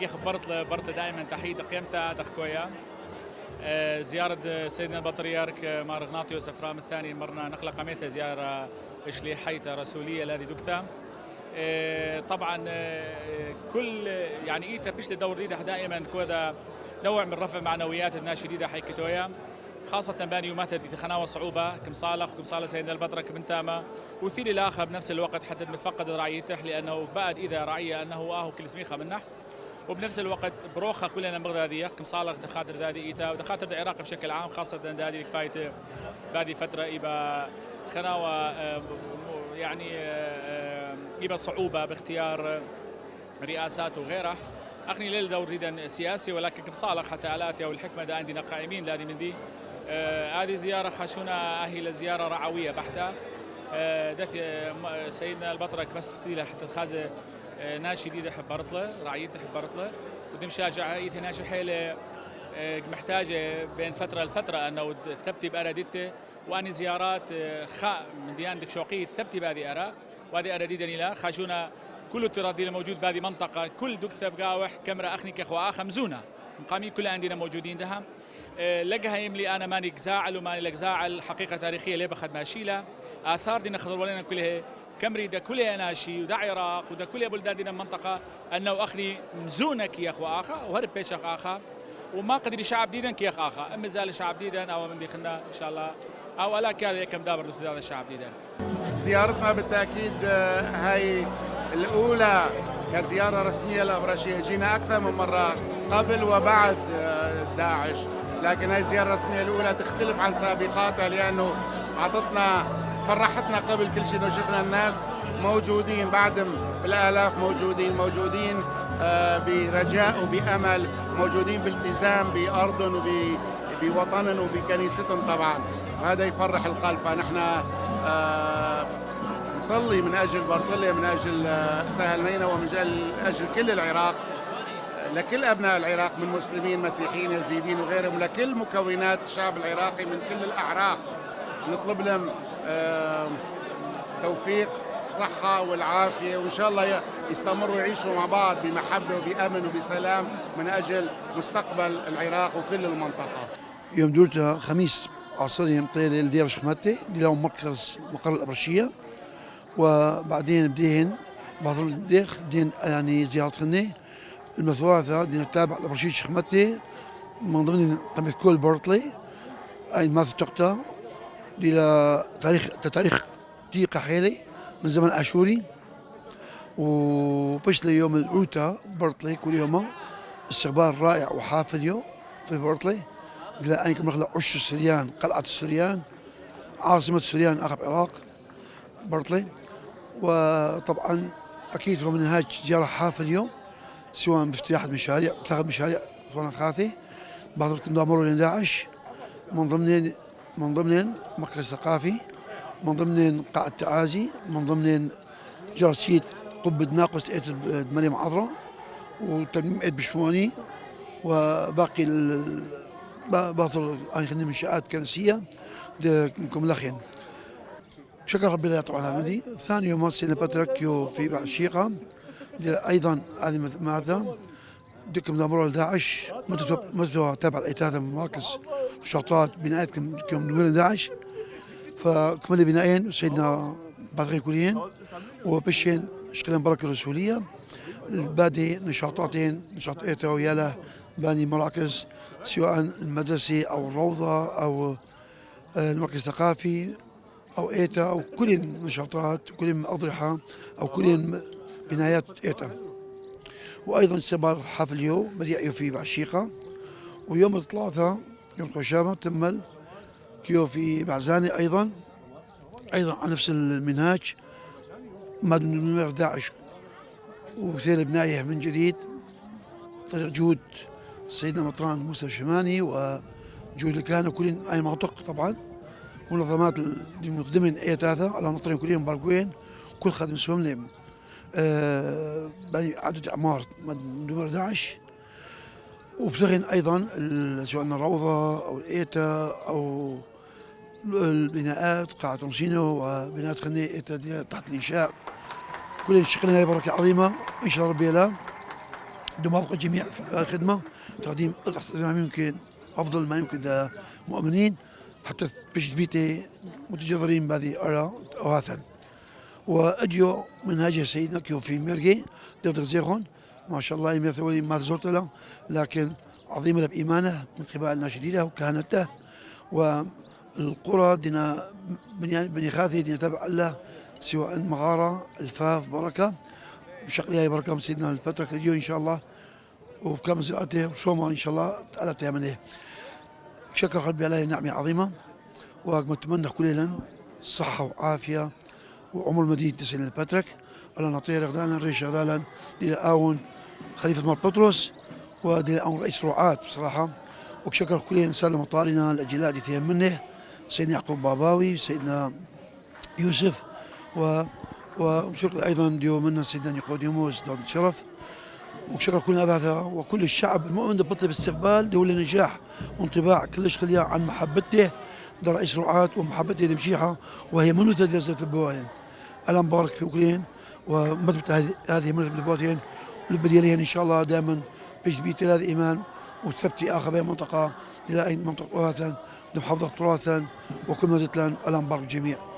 نلقي برطلة دائما تحية قيمتها تخكويا. زيارة سيدنا البطريرك مار إغناطيوس أفرام الثاني مرنا نخلق قميثة زيارة إشلي حيثة رسولية الذي دكثا. طبعا كل يعني إيتا بيش دور ريدة دائما كذا نوع من رفع معنويات الناس شديدة حيكتويا، خاصة بان يومات تخناوى صعوبة كم صالح سيدنا البطرك بن تامة وثير الآخر بنفس الوقت حتى نفقد رعيته لأنه بعد إذا رعية أنه كل سميخة منه، وبنفس الوقت بروخة كلنا بغدادية كم صالح دخاتر ذادي إيتا ودخاتر العراق بشكل عام خاصة ذادي كفاية بعد فترة إبا خناوى يعني إبا صعوبة باختيار رئاسات وغيره. أخني ليل دور ريدا سياسي ولكن كم صالح حتى آلاتي والحكمة دا عندنا قائمين لادي من دي. هذه زيارة خشونا أهي زيارة رعوية بحتة. دث سيدنا البطرك بس قيلة حتى تخازة ناس شديدة حب برطلة رعية حب برطلة ودم شاجعة إذا ناس حيلة محتاجة بين فترة لفترة أنه ثبتي بأرادته وأني زيارات من ديان دكشوقي ثبتي بهذه أرا وهذه أراديدني لا خشونا كل التراث الموجود بهذه منطقة كل دكثة بقاوح كاميرا أخني كأخوة خمزونة مقامين كل عندنا موجودين دها. لقها يملي أنا ماني زاعل وماني لك زاعل حقيقة تاريخية ليه بخد ماشيلة آثار دينا خضر ولنا كلها كمري دا كلها ناشي ودا عراق ودا كلها بلدان دينا منطقة أنه أخني مزونك يا أخوة آخا وهرب بيش آخا وما قدر شعب ديدا كي آخا أما زال شعب ديدا أو من ديخنا إن شاء الله أو ألا كذا كم دابر هذا الشعب ديدا. زيارتنا بالتأكيد هاي الأولى كزيارة رسمية لأبرشية، جينا أكثر من مرة قبل وبعد داعش، لكن هاي الزيارة الرسمية الأولى تختلف عن سابقاتها لأنه أعطتنا فرحتنا قبل كل شيء إنه شفنا الناس موجودين بعدهم بالآلاف موجودين برجاء وبأمل، موجودين بالتزام بأرضهم وبوطنهم وبكنيستهم طبعا، وهذا يفرح القلب. فنحن نصلي من أجل برطلة من أجل سهل نينوى ومن أجل كل العراق، لكل أبناء العراق من مسلمين مسيحيين يزيدين وغيرهم، لكل مكونات الشعب العراقي من كل الأعراق نطلب لهم توفيق الصحة والعافية وإن شاء الله يستمروا يعيشوا مع بعض بمحبة وبأمن وبسلام من أجل مستقبل العراق وكل المنطقة. يوم دولتا خميس عصري مطير لدير شماتي دي لهم مقر الأبرشية، وبعدين بدين بعض الديخ بدين يعني زيارة خني المثواثة دي نتابع الأبرشية شخمتي من ضمن قمة كل بورتلي أي ماث تقطع دي تاريخ دقيقة حيلي من زمن أشوري، وبش يوم الأوتا بورتلي كل يوم استقبال رائع وحافل يوم في بورتلي إلى أن نخلق عش السريان قلعة السريان عاصمة السريان أغرب العراق بورتلي. وطبعا أكيد هو من هاج زيارة حافل اليوم سواء بافتتاح المشاريع بتاخذ مشاريع سواء خاثي بعض التمر لداعش من ضمن مركز ثقافي من ضمن قاعة تعازي من ضمن جرسية قبة ناقص مريم عذراء وترميم عيد بشموني وباقي باطل منشآت كنسية لكم لخين. شكر ربي الله طبعا هذا دي. ثاني يوم سيدنا باتركيو في بعشيقة أيضا هذه ماذا دكم دامروا لداعش متى تابع الإيتاثة من مراكز نشاطات بناءات كم دول داعش، فكمل بنائين سيدنا باتريك كليين وبشين شكلين بركة رسولية بادي نشاط إيتا وياله باني مراكز سواء المدرسي أو الروضة أو المركز الثقافي أو إيتا أو كل النشاطات كل أضرحة أو كل بنايات إيتا. وأيضا استمر حفل يو بديع في بعشيقة، ويوم الثلاثاء يوم خشامة تمل كيو في بعزاني أيضا على نفس المنهاج مد نمر داعش وثير بنايه من جديد طريق جهود سيدنا مطران موسى الشماني وجهود اللي كانوا كلين أي منطق طبعا منظمات المقدمين إيتاثا على مطرين كلين بارقوين كل خادم سوهم لهم بني عدد أعمار من دمر داعش، وبتغن أيضا سواء الروضة أو الإيتا أو البناءات قاعة تمسينو وبناءات خني إيتا تحت الإنشاء كلين شغلنا هاي بركة عظيمة إن شاء الله ربي لا بدي موافقة الجميع في الخدمة، تقديم أقصى ما يمكن، أفضل ما يمكن للمؤمنين، حتى بيش بيتي متجذرين بهذه الآراء أواسا. وأجيو من هاجر سيدنا كيو في ميرجي دو تغزيخون ما شاء الله يمثلوا ما زرت له، لكن عظيمة بإيمانه من قبل الناشدين وكهنته. والقرى دينا بني خاثي دينا تبع الله، سواء مغارة الفاف بركة بشقلها بركة من سيدنا البترك اليوم إن شاء الله، وكم زراعته وشوما إن شاء الله تعالى تعمله. شكر قلبي على نعمة عظيمة، ونتمنى كلنا صحة وعافية وعمر مديد تسعين البترك. على نطير غدانا ريش غدانا دي آون خليفة مار بطرس ودي آون رئيس رعاة بصراحة. وشكر كلنا سادة مطارنا الأجلاء دي ثيام منه، سيدنا يعقوب باباوي، سيدنا يوسف، وشكر أيضا ديو منا سيدنا نيقوديموس داود الشرف. وشكر كل هذا وكل الشعب المؤمن بطلب استقبال دولة نجاح وانطباع كلش خليا عن محبته ده رئيس رعاة ومحبته دمشيحة، وهي منوثة جزيرة البواين. ألا مبارك في أوكرين ومثبت هذه منوثة البواين والبديلين إن شاء الله دائما بيش بيت هذا إيمان وثبتي آخر بين منطقة إلى أي منطقة تراثا محافظة تراثا وكل مدة لان. ألا مبارك الجميع.